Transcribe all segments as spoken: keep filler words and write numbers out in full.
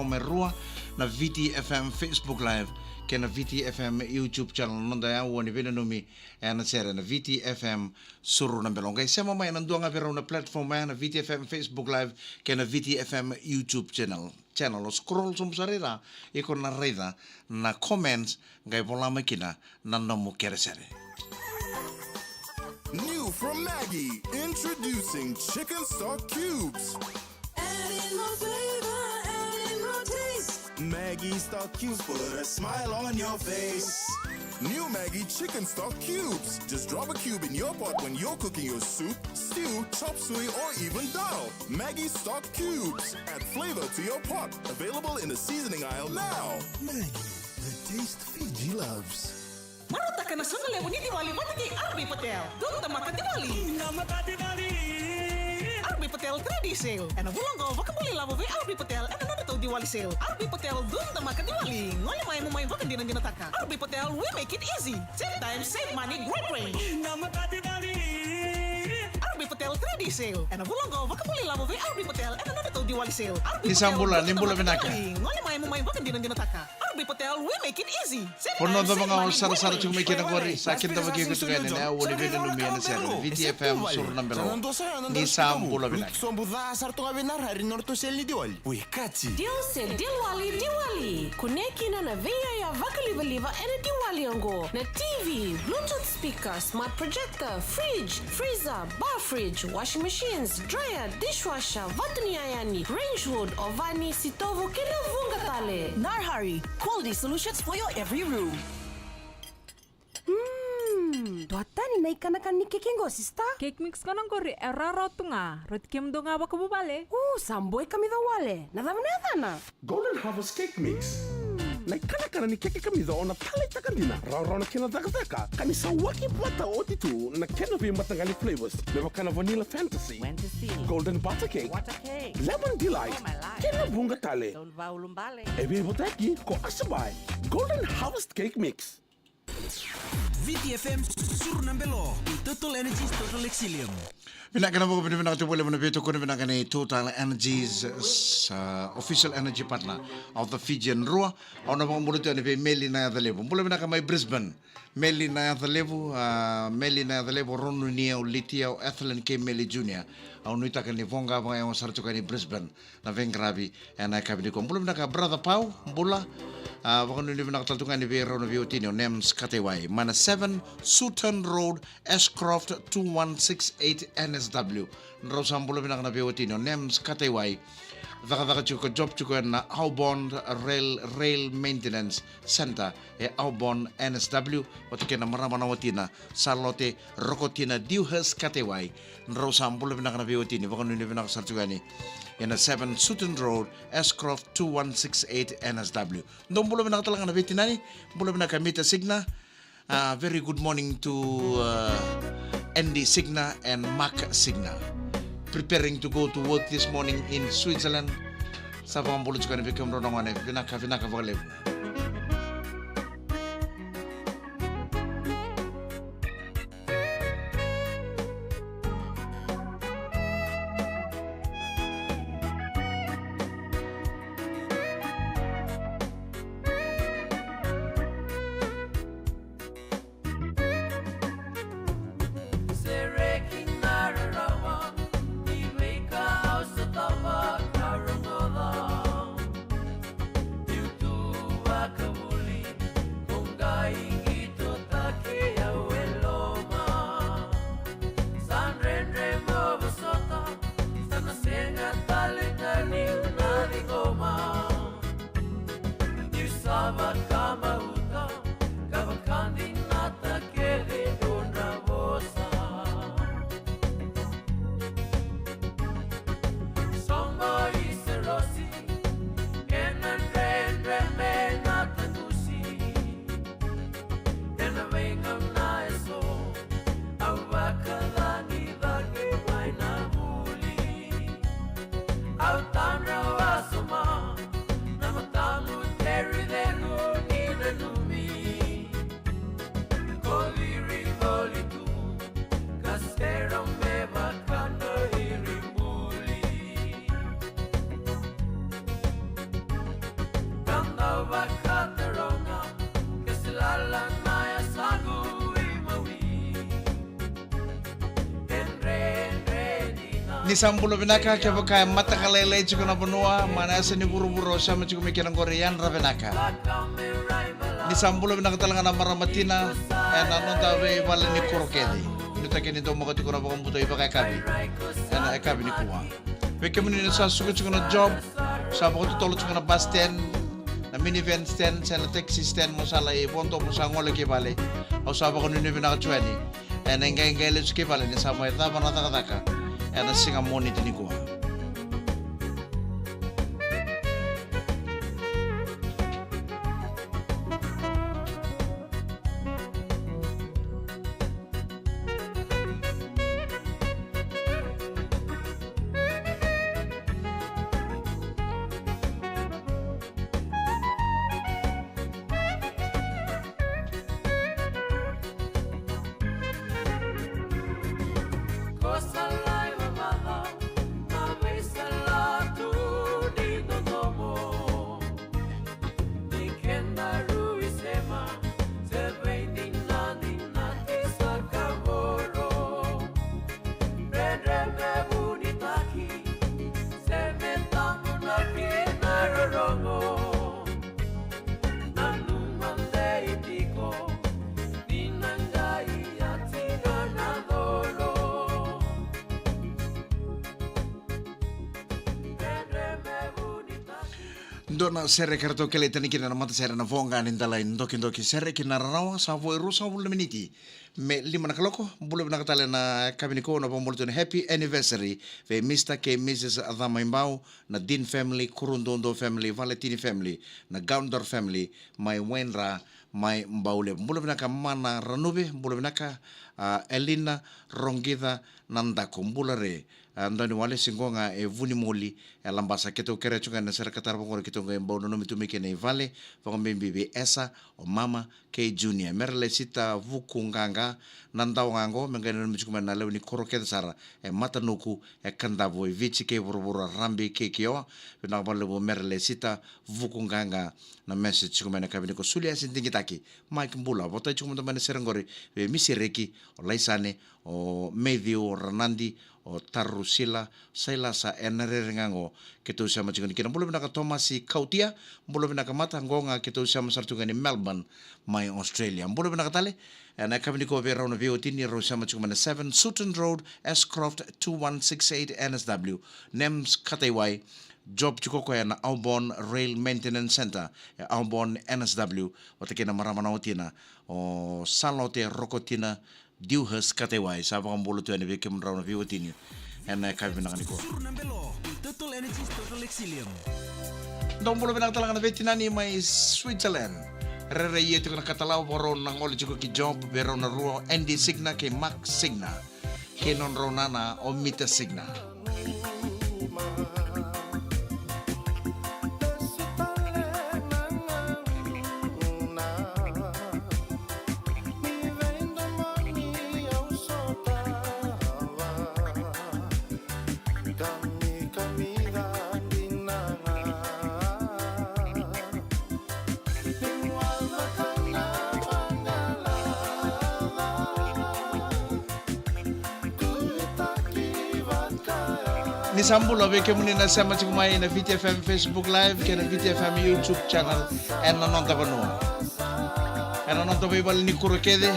mai rua, na V T F M Facebook Live kei na V T F M YouTube channel. Noda yaua ni veinanumi ena sere na V T F M Suru na Belo. Qai sema mai na dua ga vei rau na platform ya, na V T F M Facebook Live kei na V T F M YouTube channel. Channel, o scroll sobu sara i ra, iko na raica na comments, qai vola mai kina na nomu keresere. New from Maggie, introducing chicken stock cubes. Adding more flavor, adding more taste. Maggie stock cubes put a smile on your face. New Maggie chicken stock cubes. Just drop a cube in your pot when you're cooking your soup, stew, chop suey, or even dal. Maggie stock cubes. Add flavor to your pot. Available in the seasoning aisle now. Maggie, the taste Fiji loves. Marautaka na soqo levu ni Diwali vata kei R B Patel. Dou tamaka Diwali. Tamaka Diwali. R B Patel Three D Sale. Ena vula oqo, vakabula ilavo vei R B Patel ena nodratou Diwali Sale. R B Patel, dou tamaka Diwali. Gole mai mo mai vakadinadinataka. R B Patel, we make it easy. Save time, save money, great range. Tamaka Diwali. R B Patel Three D Sale. Ena vula oqo, vakabula ilavo vei R B Patel ena nodratou Diwali Sale. R B Ni sa Patel, bula, dou ni bula tamaka vinaka. Diwali. Gole mai mo mai vakadinadinataka. R B Patel, we make it easy. Save time, save money, great range. Vanua cava ga o sarasara tiko mai kina qori, sa kidavaki iko tiko yani ena yaua ni veinanumi ena sere na V T F M Suru na Belo. Ni sa bula vinaka. Sobu ca sara tu ga vei Narahari na nodratou sale ni Diwali. Wekati. Deal se Diwali, Diwali. Kunea kina na veiyaya vakalivaliva ena Diwali oqo. Na T V, Bluetooth speaker, smart projector, fridge, freezer, bar fridge, washing machines, dryer, dishwasher, vatu ni yayani, range hood, ovani, sitovu kei na vuqa tale. Narhari, quality solutions for your every room. Mm, dua tani na ikanakana ni keke qo, sista. Cake mix qo na qori e rawarawa tu ga. Rauti kemudou ga vakavuvale. U, sa boi kamica wale. Na cava na yacana? Golden Harvest Cake Mix. Mm. Na ikanakana ni keke kamica o na taleitaka dina. Rawarawa na kena cakacaka. Ka ni sa waki vata oti tu na kena veimataqali flavors. Me vaka na vanilla fantasy. Fantasy. Golden butter cake. Water cake. Lemon delight. Oh, my life. Kei na vuqa tale. Daunivaulubale. E veivotaki ko Asabai. Golden Harvest Cake Mix. V T F M, Suru na Belo, Total Energies, Total Exilium. Vinaka na vakavinavinaka tiko vakalevu na veitokoni vinaka ni Total Energies, sa official energy partner of the Fijian Drua. Au na vakabula tu yani vei Meli Nayacalevu. Bula vinaka mai Brisbane. Meli Nayacalevu, a, Meli Nayacalevu, Ronu Niau Litia, o Ethelyn kei Meli Junior. Au nuitaka ni voqa vakayago sara tiko yani Brisbane na veiqaravi ena yakavi nikua. Bula vinaka brother Pau, bula. A, vakanuinui vinaka tale tu ga yani vei rau na veiwatini o Nems Kataiwai, mai na seven Sutton Road, Ashcroft, two one six eight N S W. Drau sa bula vinaka na veiwatini o Nems Kataiwai. Cakacaka tiko, job tiko ena Aubon Rail, Rail Maintenance Centre e Aubon, N S W, vata kei na marama na watina, Salote Rokotina Dewhurst Kataiwai. Drau sa bula vinaka na veiwatini, vakanuinui vinaka sara tiko yani ena seven Sutton Road, Ashcroft, two one six eight N S W. Dou bula vinaka tale ga na veitinani, bula vinaka Mita Signa. A, very good morning to, uh, Andy Signa and Mark Signa. Preparing to go to work this morning in Switzerland. Sa vakabula tiko yani vei kemudrau na gone, vinaka, vinaka vakalevu. Sereki na rarawa, ni veika au sotava ka rogoca. Niu tu vakavuli, ko qai qitotaki au e loma. Sa dredre mo vosota, sa na sega tale ga niu na ciqoma. Niu sa vakabauta, ka vakadinata kece nodra vosa. Sobo i Serosi, ena dredre me na taqusi. Ena veigauna eso, au vakacagicagi mai na vuli. Au tadra wasoma, na matamu cegu cegu Ni sa bula vinaka, kevaka e mataka lailai tiko na vanua, mai na yasa ni vuravura o sema tiko mai kina qori, yadra vinaka. Ni sa bula vinaka tale ga na marama tina ena noda veivale ni kuro kece. Nuitaki ni dau maka tiko na vakabauta ivakayakavi ena yakavi nikua. Vei kemuni ni sa suka tiko na job, sa vakatotolo tiko na bus stand, na minivan stand se na taxi stand, mo sa lai vodo mo sa gole ki vale. Au sa vakanuinui vinaka tiko yani ena iqaiqai lesu ki vale ni sa mai cava na cakacaka ena siga Moniti nikua. Dua na sere ka ratou kilai tani kina na matasere na Voqa ni Dala i Dokidoki, sere ki na rarawa, sa vo e ruasagavulu na miniti me lima na kaloko. Bula vinaka tale na yakavi nikua, na vakabula tu na happy anniversary vei Mister kei Missus Camaibau, na Dean family, Kuruduadua family, Valetini family, na Gaunador family, mai Wainra, mai Baulevu. Bula vinaka Mana Ranuve, bula vinaka, a, Elina Roqica Nadako, bula re. A, Dauniwale, siqo ga e Vunimoli, e Labasa. Keitou kerea tu ga na sere ka tarava qori, keitou qai bau nanumi tu mai kina i vale, vakabibi vei Esa, o Mama, kei Junior. Merelesita Vukuqaqa, na dawa ga qo, me qai nanumi tiko mai na lewe ni koro kece sara, e Matanuku, e Kadavu, e Viti kei vuravura, Rabi kei Kioa. Vinaka vakalevu Merelesita Vukuqaqa, na message tiko mai na yakavi nikua. Suliasi Digitaki, Mike Bula, votai tiko mada mai na sere qori vei Misi Reki, o Laisane, o Matthew Ranadi, o Tarusila, Sailasa, ena rere ga qo keitou sema tiko ni kina. Bula vinaka Tomasi Kautia, bula vinaka Mata, qo ga keitou sema sara tu ga ni Melbourne, mai Australia. Bula vinaka tale ena yakavi nikua vei rau na veiwatini, rau sema tiko mai na seven Sutton Road, Ashcroft, two one six eight N S W. Nems Kataiwai, job tiko o koya na Aubon Rail Maintenance Centre, e Aubon, N S W, vata kei na marama na watina, o Salote Rokotina Dewhurst Kataiwai. Sa vakabula tu yani vei kemudrau na veiwatini ena yakavi vinaka nikua. Suru na belo, Total Energies, Total Excellium. Dou bula vinaka tale ga na veitinani mai Switzerland. Rairai ia tiko na katalau, vakarau na gole tiko ki job, vei rau na rua, Andy Signa kei Mark Signa. Kei nodrau nana o Mita Signa. Ni sa bula vei kemuni na sema tiko mai na Viti F M Facebook Live kei na Viti F M YouTube channel ena noda vanua. Ena noda veivale ni kuro kece,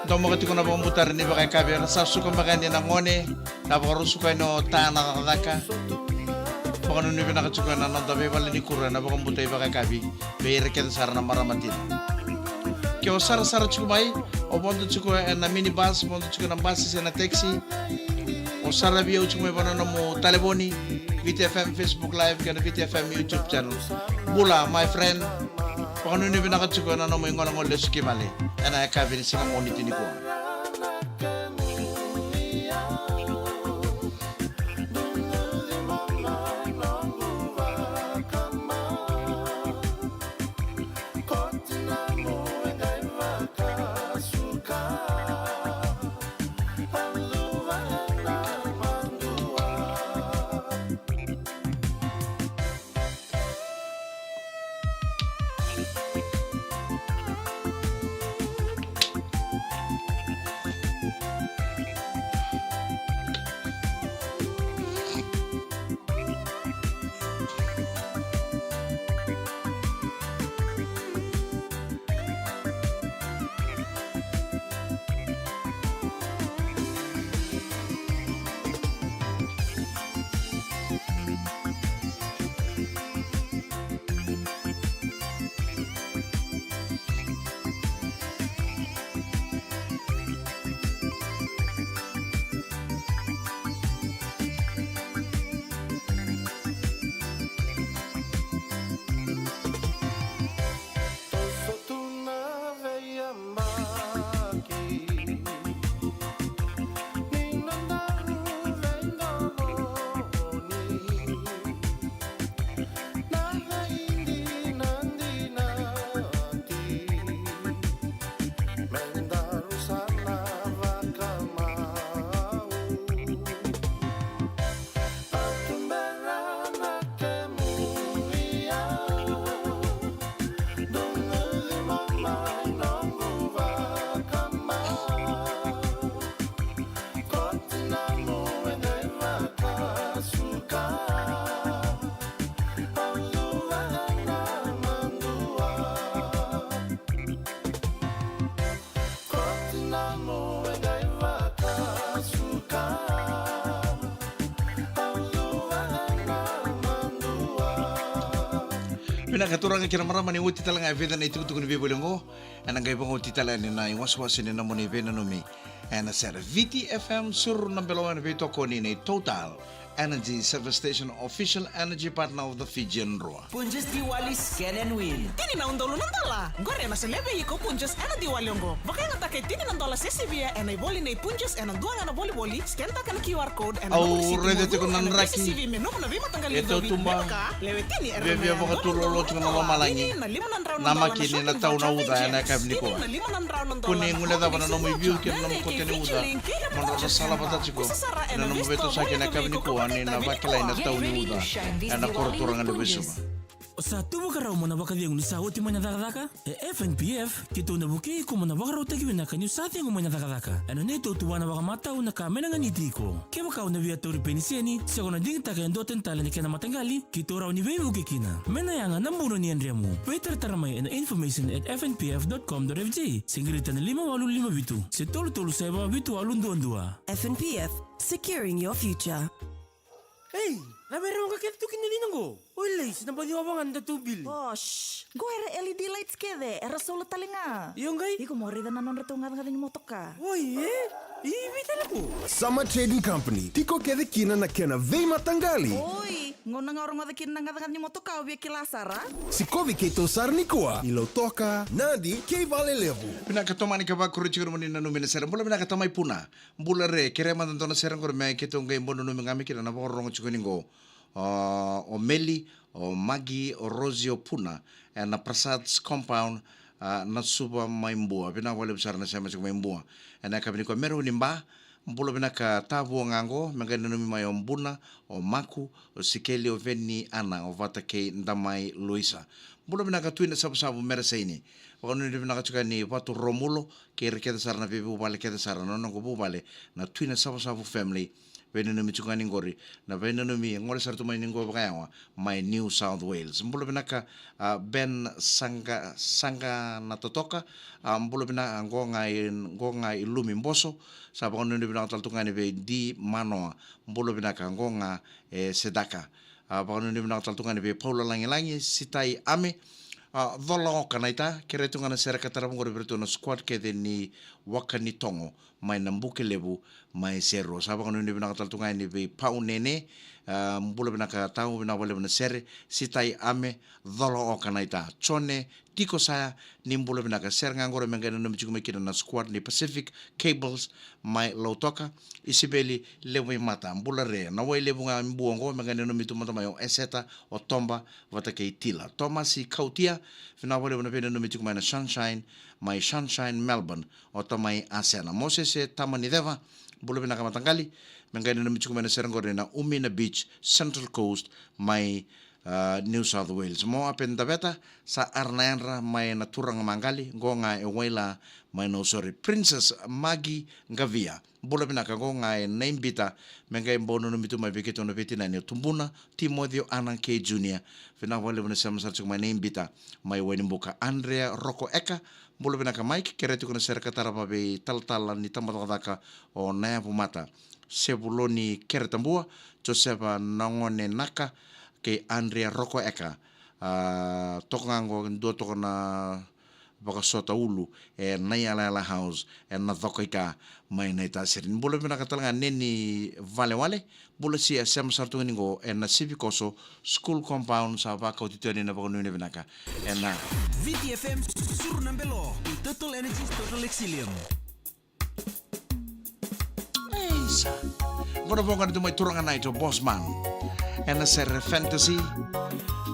dau maka tiko na vakabutara ni vakayakavi, era sa suka beka yani na gone, na vakarusuka yani o ta na cakacaka. Vakanuinui vinaka tiko ena noda veivale ni kuro ena vakabuta ivakayakavi vei ira kece sara na marama tina. Ke o sarasara tiko mai, o vodo tiko ena minibus, vodo tiko ena basi se na taxi, o saravi au tiko mai vua na nomu talevoni, Viti F M Facebook Live kei na Viti F M YouTube channel. Bula, my friend. Vakanuinui vinaka tiko ena nomu igolagole lesu ki vale ena yakavi ni siga Moniti nikua. Vinaka turaga kei na marama, ni oti tale ga e vica na itukutuku ni veivoli oqo. Ena qai vakaoti tale yani na iwasewase ni nomuni veinanumi ena sere. Viti F M, suru na belo, ena veitokoni nei Total Energy Service Station, official energy partner of the Fijian Drua. Punjas Diwali Scan and Win. Tini na udolu na dola. Qori ena solia vei iko Punjas ena Diwali oqo. Vakayagataka e tini na dola se sivia ena ivoli nei Punjas ena dua ga na volivoli. Scan-taka na Q R code ena Au nomu risiti raica mo tiko na vula ena draki. V C C V me nomu na veimataqali E tautuba. Me vaka lewe tini era Via, via na vakatulolo tiko na lomalagi. Tini na lima na drau na Na dola maki na ni na shopping tau na voucher uca vei ena Gems. Yakavi nikua. Tini na lima na drau na dola Kuni na gule cava na nomu iviu kei na nomu kote ni uca. Mo drau na sala vata tiko. Na nomu veitosoyaki ena yakavi nikua ni na vakilai na tau ni uca ena koro turaga ni Vaisuva. O sa tu vakarau mo na vakacegu ni sa oti mai na cakacaka? E F N P F, keitou na vukei iko mo na vakarautaki vinaka niu sa cegu mai na cakacaka. Ena neitou tuvana vakamatau na ka me na ganiti iko. Kevaka o na via tauri peniseni, se ko na digitaka e dua tani tale na kena mataqali, keitou rawa ni veivuke kina. Me na yaga na buno ni yadremu. Veitaratara mai ena information at F N P F dot com dot F J, se qirita na lima walu lima vitu, se tolu tolu saiva vitu walu dua dua. F N P F, securing your future. Ei, na vei rau ga kece tu kina dina qo. Oi lei, se na baci ova ga na datou bili. Osh, qo era L E D lights kece, era solar tale ga. Io qai? Iko mo raica na nodratou gacagaca ni motoka. Oi, e? I vei tale qo? Summer Trading Company, tiko kece kina na kena veimataqali. Oi, qo na ga o rogoca kina na gacagaca ni motoka, o via kila sara. Sikovi keitou sara nikua, i Lautoka, Nadi, kei Valelevu. Vinaka Tomani ka vakuri tiko na moni nanumi na sere. Bula vinaka Tamai Puna. Bula re, kerea mada dua na sere qori me keitou qai bau nanumi ga mai kina na vakarorogo tiko ni qo. O, o Meli, o Magi, o Rosi, o Puna, ena Prasad's Compound, a, Nasuva mai Bua. Vinaka vakalevu sara na sema tiko mai Bua. Ena yakavi nikua Mero ni Ba, bula vinaka Tavua ga qo, me qai nanumi mai o Buna, o Maku, o Sikeli, o Veni, Ana, o vata kei Damai, Luisa. Bula vinaka Tui na Savusavu Mera Saini. Vakanuinui vinaka tiko yani Vatu Romulo, kei ira kece sara na veivuvale kece sara na noqu vuvale na Tui na Savusavu family. Veinanumi tiko ga ni qori na veinanumi gole sara tu mai ni qo vakayawa mai New South Wales. Bula vinaka, a, Ben Saqa, Saqa na Totoka, a, bula vinaka qo ga i, qo ga i Lumi Boso. Sa vakanuinui vinaka tale tu ga ni vei Di Manoa, bula vinaka qo ga e Sedaka. A, vakanuinui vinaka tale tu ga ni vei Paula Lagilagi, Sitai Ame, a, Cola Oka Naita, kerea tu ga na sere ka tarava qori vei iratou na squad kece ni Waka ni Togo mai Nabukelevu mai Serua. Sa vakanuinui vinaka tale tu ga ni vei Pau Nene, a, bula vinaka Tau, vinaka vakalevu na sere, Sitai Ame, Cola Oka Naita, Jone, Tiko Saya, ni bula vinaka. Sere ga qori me qai nanumi tiko mai kina na squad ni Pacific Cables mai Lautoka, Isibeli Levuimata, bula re, na wai levu ga Bua qo me qai nanumi tu mada mai o Eseta, o Toba, vata kei Tila. Tomasi Kautia, vinaka vakalevu na veinanumi tiko mai na Sunshine, mai Sunshine, Melbourne, o tamai Asena. Mosese Tamaniceva, bula vinaka mataqali, me qai nanumi tiko mai na sere qori na Umina Beach, Central Coast, mai a, New South Wales. Mo Ape Daveta, sa ara na yadra mai na turaga maqali, qo ga e Waila mai Nausori. Princess Magi Gavia, bula vinaka qo ga e Naibita, me qai bau nanumi tu mai vei keitou na veitinani o Tubuna, Timocio, Ana kei Junior. Vinaka vakalevu na sema sara tiko mai Naibita, mai Wainibuka. Andrea Roko Eka, bula vinaka Mike, kerea tiko na sere ka tarava vei talatala ni tabacakacaka o Nayavumata. Sevuloni Keretabua, Josefa Nagone Naka, kei Andrea Roko Eka. A, toka ga qo dua toka na vakasota ulu e Naiyalayala House, e Nacokaika mai Naitasiri. Ni bula vinaka tale ga Neni Valewale, bula Sia, sema sara tu ga ni qo e na Sivikoso School Compound, sa vakauti tu yani na vakanuinui vinaka. E na Viti F M, suru na belo, i Total Energies, Total Exilium. Isa. Qo na voqa ni tu mai turaga Naito Bossman. E na sere Fantasy.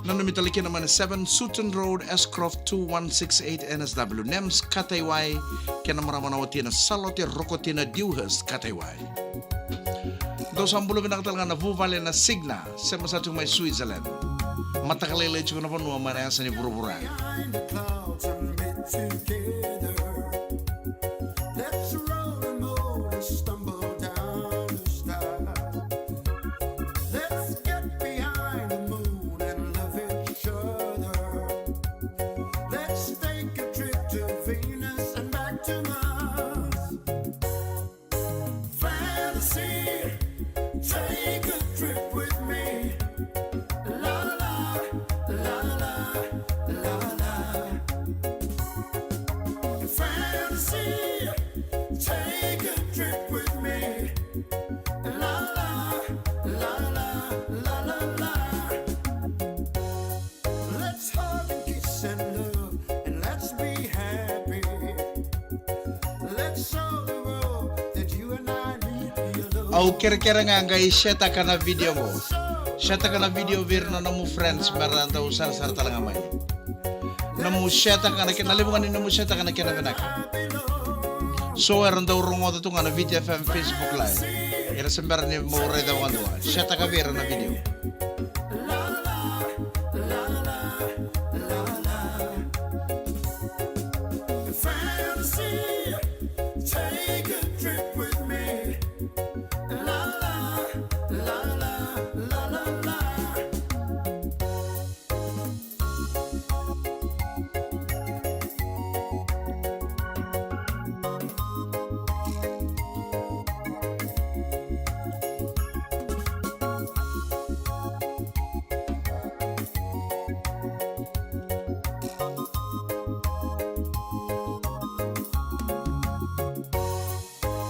Nanumi tale kina mai na seven Sutton Road, Ashcroft two one six eight N S W. Nems Kataiwai, kei na marama na watina Salote Rokotina Dewhurst Kataiwai. Dou sa bula vinaka tale ga na vuvale na Signa, sema sa tu mai Switzerland. Mataka lailai tiko na vanua mai na yasa ni vuravura. Behind the clouds and meet together. Let's roll and roll and stumble down the stairs. Let's get behind the moon and love each other. Let's take a trip to Venus and back to Mars. Fantasy, take a trip with me. La la la, la la la. Au kerekere ga qai share-taka na video qo. Share-taka na video vei ira na nomu friends me ra dau sarasara tale ga mai. Nomu share-taka na kena, na levu ga ni nomu share-taka na kena vinaka. So era dau rogoca tu ga na Viti F M Facebook Live, era se bera ni mo raica vakadua. Share-taka vei ira na video. Fantasy, take a trip with me. La la, la la, la la la.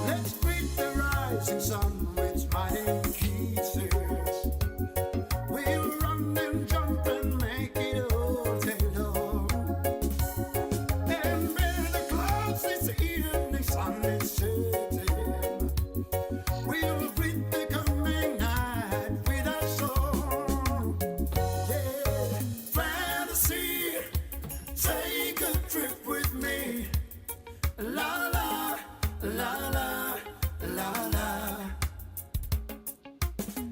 Let's greet the rising sun with smiling kisses. We'll run and jump and make it all day long. And bear the clouds this evening, sun is setting. We'll greet the coming night with a song. Yeah, fantasy, take a trip with me. La la, la la, la la.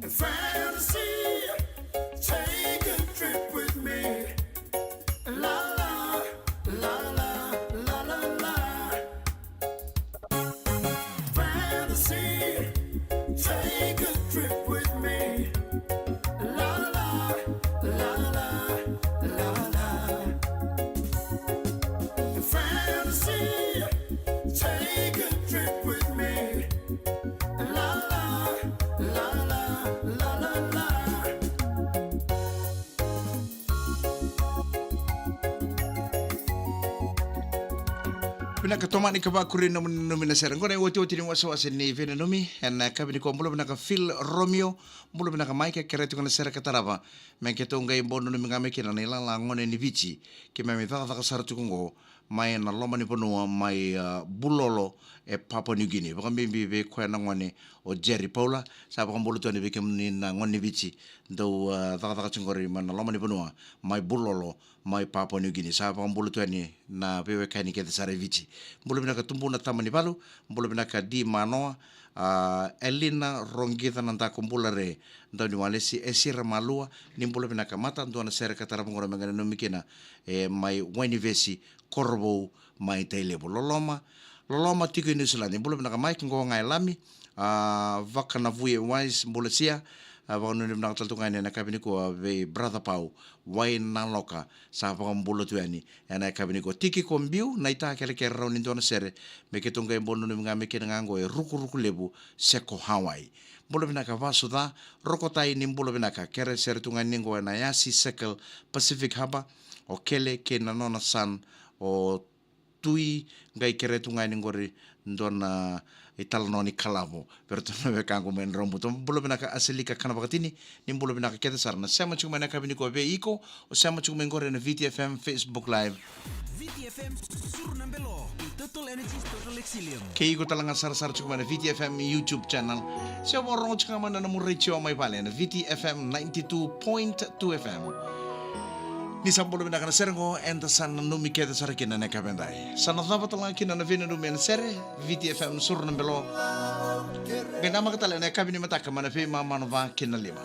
Fantasy, take a trip with me. La la, la la, la la la. Fantasy, take a trip with me. La la, la la, la la. Fantasy, take a trip with me. La la, la la, la la la. Vinaka, tomani ka vakuri na nanumi na sere. Qo na iotioti ni wasewase ni veinanumi ena yakavi nikua. Bula vinaka Phil Romeo, bula vinaka Mike, kerea tiko na sere ka tarava. Me keitou qai bau nanumi ga mai kina na ilala gone ni Viti. Keimami cakacaka sara tiko qo mai na loma ni vanua mai, ah, Bulolo e Papua New Guinea. Vakabibi vei koya na gone o Jerry Paula. Sa vakabula tu yani vei kemuni na gone ni Viti dau, ah, cakacaka tiko qori mai na loma ni vanua mai Bulolo mai Papua New Guinea. Sa vakabula tu yani na veiwekani kece sara e Viti. Bula vinaka Tubu na tama ni valu, bula vinaka Di Manoa, ah, Elina Roqica na dako bula re, dau ni walesi Esira Malua, ni bula vinaka mata, dua na sere ka tarava qo me qai nanumi kina, e, mai Wainivesi, Korovou, mai Tailevu. Loloma, Loloma tiko i Niusiladi. Bula vinaka Mike, qo ga e Lami. Ah, Vakanavuye Wise, bula sia. Ah, vakanuinui vinaka tale tu ga yani ena yakavi nikua vei Brother Pau Wainaloka, sa vakabula tu yani ena yakavi nikua. Tiki ko Biu, na ita kelekele rawa ni dua na sere. Me keitou qai bau nanumi ga mai kina ga qo e Rukuruku Levu se ko Hawaii. Bula vinaka Vasuca, Rokotai ni bula vinaka. Kere sere tu ga ni qo ena Yasi Circle Pacific Harbour. O Kele kei na nona son o Tui, qai kere tu ga ni qori dua na italanoa ni kalavo vei ratou na wekaqu mai Dravubuto. Bula vinaka Aselika Kanavakatini, ni bula vinaka kece sara. Na sema tiko mai na yakavi nikua vei iko, o sema tiko mai qori ena Viti F M Facebook Live. Viti F M suru na belo, Total Energies, Total Exilium. Kei iko tale ga sarasara tiko mai na Viti F M YouTube channel. Se o vakarorogo tiko ga mai na nomu retio mai vale ena Viti F M ninety-two point two F M. Ni sa bula vinaka na sere qo, eda sa nanumi kece sara kina na yakavi edai. Sa na cava tale ga kina na veinanumi ena sere, Viti F M suru na belo. Qai namaka tale ena yakavi ni mataka mai na veimama na va kina lima.